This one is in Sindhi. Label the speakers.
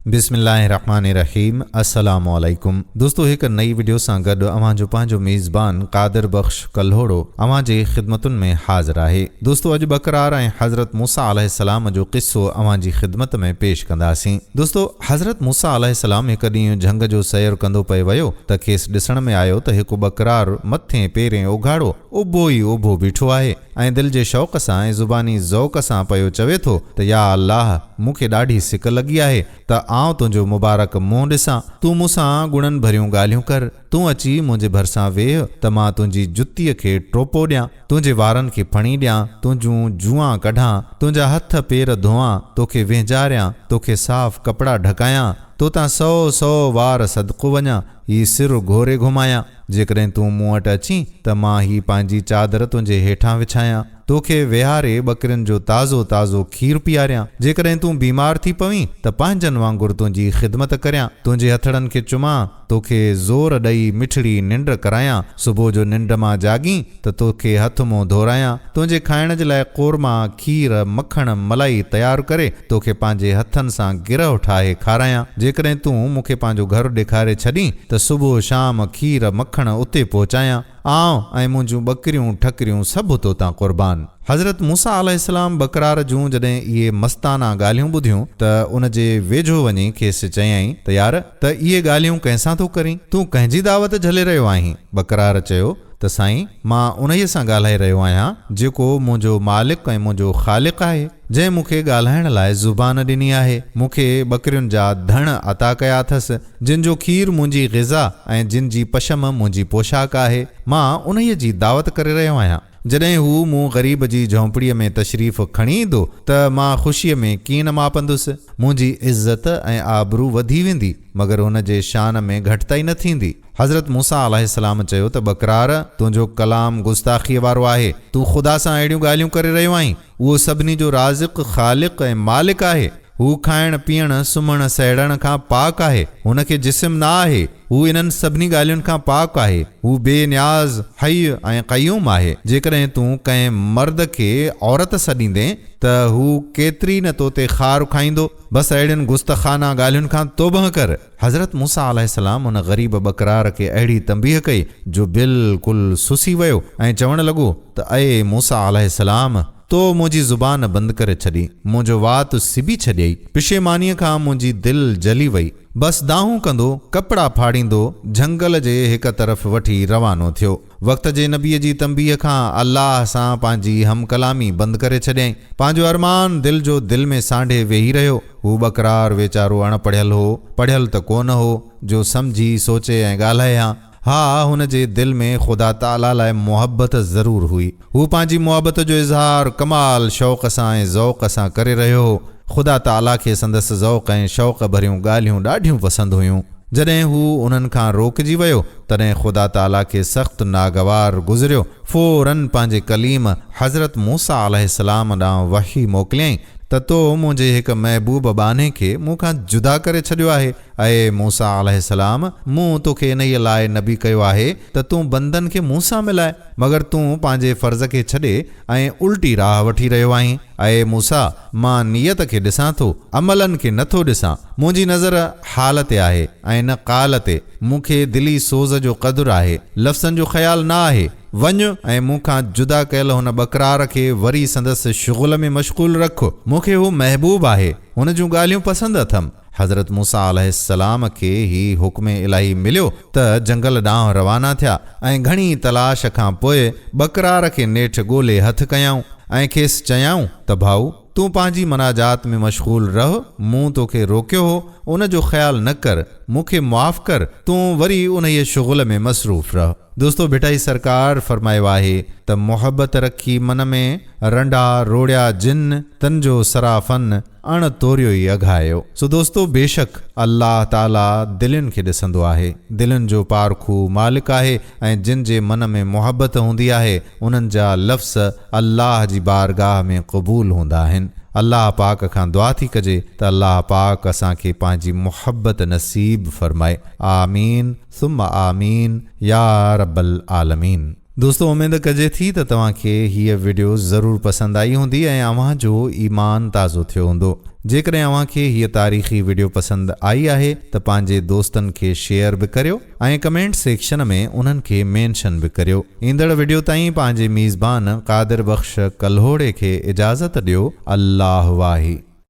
Speaker 1: بسم الله الرحمٰن الرحيم السلام عليڪم دوستو هڪ نئي وڊيو سان گڏ اوهان جو پنهنجو ميزبان قادر بخش ڪلهوڙو اوهان جي خدمتن ۾ حاضر آهي دوستو اڄ ٻڪرار ۽ حضرت موسيٰ عليه السلام جو قصو اوهان جي خدمت ۾ پيش ڪنداسين دوستو حضرت موسيٰ عليه السلام هڪ ڏينهن جهنگ جو سير ڪندو پئي ويو ته کيس ڏسڻ ۾ آيو ته هڪ ٻڪرار مٿين پيرين اگهاڙو اڀو ئي اڀو بيٺو آهي ۽ دل جي شوق سان ۽ زباني ذوق سان پيو چوي ٿو ته يا الله! مون کي ڏاڍي سڪ لڳي آهي ته آئون تنهنجو مبارڪ منهن ڏسان، تون مون سان گڻن ڀريون ڳالهيون ڪر، تون اچي منهنجي ڀرسان ويهه ته مان تنهنجي جتيء کي ٽوپو ڏيان، تنهنجي وارن کي ڦڻي ڏيان، تنهنجون جوئان ڪڍان، تنهنجا هٿ پير ڌوئان، توکي وهنجاريان، توکي صاف ڪپڙا ڍڪايان، توتان سئو سئو وار صدقو وڃان، هي سر گهوري گهمايان. جيڪڏهن تون مون وٽ اچين ته مان هي پنهنجي چادر تنهنجي هيٺان وڇايان، توکي ويهاري ٻڪرين جو تازو تازو کير پياريان. جيڪڏهن تون بيمار ٿي پوين ته پنهنجن وانگر تنهنجي خدمت ڪريان، تنهنجي هٿڙن کي چمان، توکي زور ڏئي مٺڙي ننڊ ڪرايان، صبح جو ننڊ مان جاڳين ته توکي هٿ منهن ڌورايان، تنهنجي کائڻ جي لاء قورما، کير، مکڻ، ملائي تيار ڪري توکي پنهنجي هٿن سان گرهه ٺاهي کارايان. جيڪڏهن تون مون کي پنهنجو گهر ڏيکاري ڇڏين ته صبح شام کير، مکڻ اتي پهچايان. آئون ۽ منهنجون ٻڪريون ٺڪريون سڀ توتان قربان. حضرت موسيٰ عليه السلام ٻڪرار جون جڏهن اهي مستانه ڳالهيون ٻڌيون ته ان جي ويجهو وڃي کيس چيائين ته يار! ته اهي ڳالهيون ڪنهن سان ٿو ڪرين؟ تون ڪنهن جي دعوت جهلي رهيو آهين؟ ٻڪرار چيو ته سائين! مان انهيء سان ڳالهائي رهيو آهيان، جيڪو منهنجو مالڪ ۽ منهنجو خالق آهي، جنهن مون کي ڳالهائڻ لاء زبان ڏني آهي، مون کي ٻڪرين جا ڌڻ عطا ڪيا اٿس، جن جو کير منهنجي غذا ۽ جن جي پشم منهنجي پوشاڪ آهي، مان انهيء جي دعوت ڪري رهيو آهيان. جڏهن هو مون غريب جي جهونپڙيء ۾ تشريف کڻي ايندو ته مان خوشيء ۾ ڪيئن نه ماپندس. منهنجي عزت ۽ آبرو وڌي ويندي، مگر هن جي شان ۾ گهٽتائي نه ٿيندي. حضرت موسيٰ عليه السلام چيو ته ٻڪرار! تنهنجو ڪلام گستاخيء وارو آهي. تون خدا سان اهڙيون ڳالهيون ڪري رهيو آهين. اهو سڀني جو رازق، خالق ۽ مالڪ آهي. هو کائڻ، پيئڻ، سمهڻ، سهڙڻ کان پاڪ آهي. هن کي جسم نه آهي. هو انهن سڀني ڳالهين کان پاڪ آهي. هو بي نياز، حي ۽ قيوم آهي. جيڪڏهن تون ڪنهن مرد کي عورت سڏيندين ته هو ڪيتري نه تو تي خار کائيندو. بس اهڙين گستخانه ڳالهين کان توبهه ڪر. حضرت موسيٰ عليه السلام ان غريب ٻڪرار کي اهڙي تنبيهه ڪئي جو بلڪل سسي ويو ۽ چوڻ لڳو ته اي موسيٰ عليه السلام! تو منهنجي زبان بند ڪري ڇڏي، منهنجو وات سبي ڇڏيئي، پشيمانيء کان منهنجي دل جلي وئي. بس دانهون ڪندو، ڪپڙا ڦاڙيندو، جهنگل جي هڪ طرف وٺي روانو ٿيو. وقت جي نبيء جي تنبيهه کان الله سان پنهنجي هم ڪلامي بند ڪري ڇڏيائين. پنهنجو ارمان دل جو دل ۾ سانڍي ويهي رهيو. هو ٻڪرار ويچارو اڻ پڙهيل هو، پڙهيل ته ڪونه هو، جو سمجهي، سوچي ۽ ڳالهائي ها. ها، هن جي دل ۾ خدا تعاليٰ لاء محبت ضرور هئي. هو پنهنجي محبت جو اظهار ڪمال شوق سان ۽ ذوق سان ڪري رهيو هو. خدا تعاليٰ کي سندس ذوق ۽ شوق ڀريون ڳالهيون ڏاڍيون پسند هيون. جڏهن هو انهن کان روڪجي ويو، تڏهن خدا تعاليٰ کي سخت ناگوار گذريو. فوراً پنهنجي ڪليم حضرت موسيٰ عليه السلام ڏانهن وحي موڪليائين ته تو منهنجي هڪ محبوب ٻانهي کي مون کان جدا ڪري ڇڏيو آهي. اي موسيٰ عليه السلام! مون توکي انهيء لاء نبي ڪيو آهي ته تون بندن کي مون سان ملاء، مگر تون پنهنجي فرض کي ڇڏي ۽ الٽي راهه وٺي رهيو آهين. اي موسيٰ! مان نيت کي ڏسان ٿو، عملن کي نه ٿو ڏسان. منهنجي نظر حال تي آهي ۽ نه قال تي. مون کي دلي سوز جو قدر آهي، لفظن جو خيال نه آهي. وڃ ۽ مون کان جدا ڪيل هن ٻڪرار کي وري سندس شغل ۾ مشغول رک. مون کي هو محبوب آهي، هن جون ڳالهيون پسند اٿم. حضرت موسيٰ عليه السلام کي هي حڪم الاهي مليو ته جنگل ڏانهن روانا ٿيا ۽ گهڻي تلاش کان پوء ٻڪرار کي نيٺ ڳولي هٿ ڪيائون ۽ کيس چيائون ته ڀائو! تون پنهنجي مناجات ۾ مشغول رهه، مون توکي روڪيو هو، ان جو خيال نه ڪر، مون کي معاف ڪر، تون وري انهيء شغل ۾ مصروف رهه. دوستو ڀٽائي سرڪار فرمايو آهي ته محبت رکي من ۾، رنڊا روڙيا جن، تن جو سرافن، اڻ توريو ئي اگهايو. سو دوستو بيشڪ الله تعالي دلين کي ڏسندو آهي، دلين جو پارکو مالڪ آهي ۽ جن جي من ۾ محبت هوندي آهي انهن جا لفظ الله جي بارگاهه ۾ قبول هوندا آهن. الله پاڪ کان دعا ٿي ڪجي ته الله پاڪ اسان کي پنهنجي محبت نصيب فرمائي. آمين ثم آمين يا رب العالمين. دوستو اميد ڪجي ٿي ته توهان کي هيء وڊيو ضرور پسند آئي هوندي ۽ اوهان جو ايمان تازو ٿيو هوندو. جيڪڏهن اوهان کي هيء تاريخي وڊيو پسند آئي آهي ته پنهنجي دوستن کي شيئر به ڪريو ۽ ڪمينٽ سيڪشن ۾ انهن کي مينشن به ڪريو. ايندڙ وڊيو تائين پنهنجي ميزبان قادر بخش ڪلهوڙي کي اجازت ڏيو. الله واهي.